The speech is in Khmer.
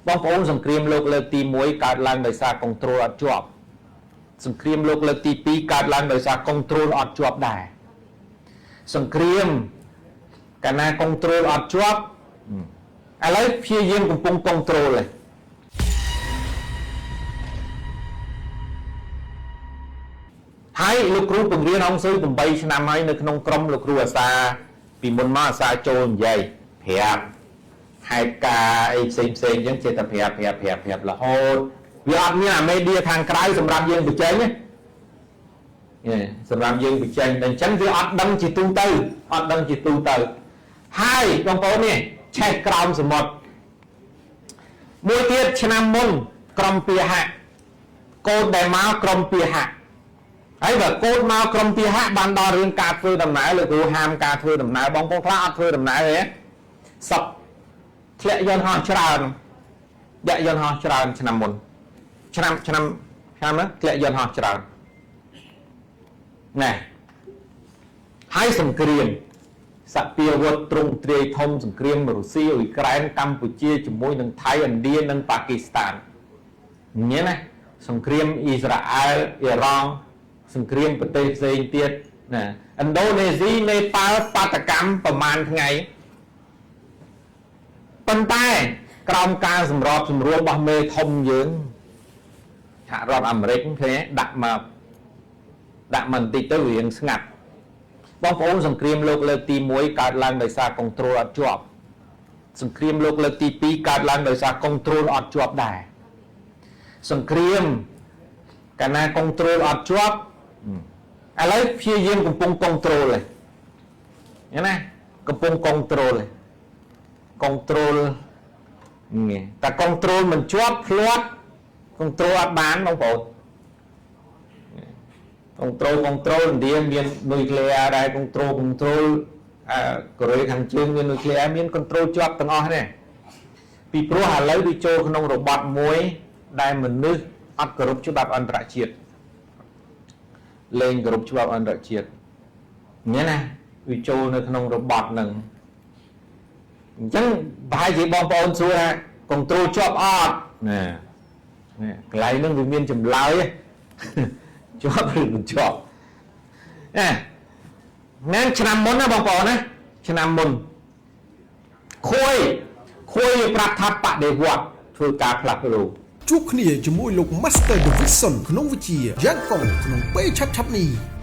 បងប្អូនសង្គ្រាមលោកលើកទី1កើតឡើងដោយសារ control អត់ជាប់សង្គ្រាមលោកលើកទី2កើតឡើងដោយសារ control អត់ជាប់ដែរសង្គ្រាមកាលណា control អត់ជាប់ឥឡូវព្យាយាមកំពុង control ហើយហើយលោកគ្រូបង្រៀនអង្គស៊ុយ8ឆ្នាំហើយនៅក្នុងក្រុមលោកគ្រូអាសាពីមុនមកអាសាចូលនិយាយប្រាប់ហេតុការអីផ្សេងផ្សេងអញ្ចឹងចេះតែប្រាប់ប្រាប់ប្រាប់ប្រាប់រហូតវាអត់មានអាមេឌៀខាងក្រៅសម្រាប់យើងបញ្ចេញណាសម្រាប់យើងបញ្ចេញតែអញ្ចឹងវាអត់ដឹងជាទូទៅអត់ដឹងជាទូទៅហើយបងប្អូននេះឆេះក្រោមសមុទ្រមួយទៀតឆ្នាំមុនក្រុមពាហៈកូនដែលមកក្រុមពាហៈហើយបើកូនមកក្រុមពាហៈបានដល់រឿងការធ្វើដំណើរលោកគ្រូហាមការធ្វើដំណើរបងប្អូនខ្លះអត់ធ្វើដំណើរទេសពធ្លាក់យន្តហោះច្រើនធ្លាក់យន្តហោះច្រើនឆ្នាំមុនឆ្នាំឆ្នាំឆ្នាំហ្នឹងធ្លាក់យន្តហោះច្រើនណែហើយសង្គ្រាមសពាវុធទ្រង់ទ្រាយធំសង្គ្រាមរុស្ស៊ីអ៊ុយក្រែនកម្ពុជាជាមួយនឹងថៃឥណ្ឌានិងប៉ាគីស្ថានញ៉េណាសង្គ្រាមអ៊ីស្រាអែលអ៊ីរ៉ង់សង្គ្រាមប្រទេសផ្សេងទៀតណាឥណ្ឌូនេស៊ីនេប៉ាល់បាតកម្មប្រហែលថ្ងៃប៉ុន្តែក្រោមការសម្របសម្រួលរបស់មេធំយើងសហរដ្ឋអាមេរិកឃើញដាក់មកដាក់មកបន្តិចទៅវាស្ងាត់បងប្អូនសង្គ្រាមលោកលើកទី1កើតឡើងដោយសារ control អត់ជាប់សង្គ្រាមលោកលើកទី2កើតឡើងដោយសារ control អត់ជាប់ដែរសង្គ្រាមកាលណា control អត់ជាប់ឥឡូវព្យាយាមកំពុង control ហើយណាកំពុង control control នេះតែ control មិនជាប់ភ្លាត់ control អត់បានបងប្អូន control control ឥណ្ឌាមាន nuclear ដែរ control control អឺកូរ៉េខាងជើងមាន nuclear មាន control ជាប់ទាំងអស់នេះពីព្រោះឥឡូវវាចូលក្នុងរបបមួយដែលមនុស្សអត់គោរពច្បាប់អន្តរជាតិលែងគោរពច្បាប់អន្តរជាតិញ៉េណាវាចូលនៅក្នុងរបបហ្នឹងអញ្ចឹងប្រហែលជាបងប្អូនសួរថា control ជាប់អត់ណានេះកន្លែងហ្នឹងវាមានចម្លើយជាប់ឬមិនជាប់ណាណាឆ្នាំមុនណាបងប្អូនណាឆ្នាំមុនខួយខួយវាប្រាប់ថាបដិវត្តធ្វើការផ្លាស់ប្ដូរ ជួបគ្នាជាមួយលោក Master Davidson ក្នុងវិជ្ជាយ៉ាងកងក្នុងពេលឆាប់ៗនេះ។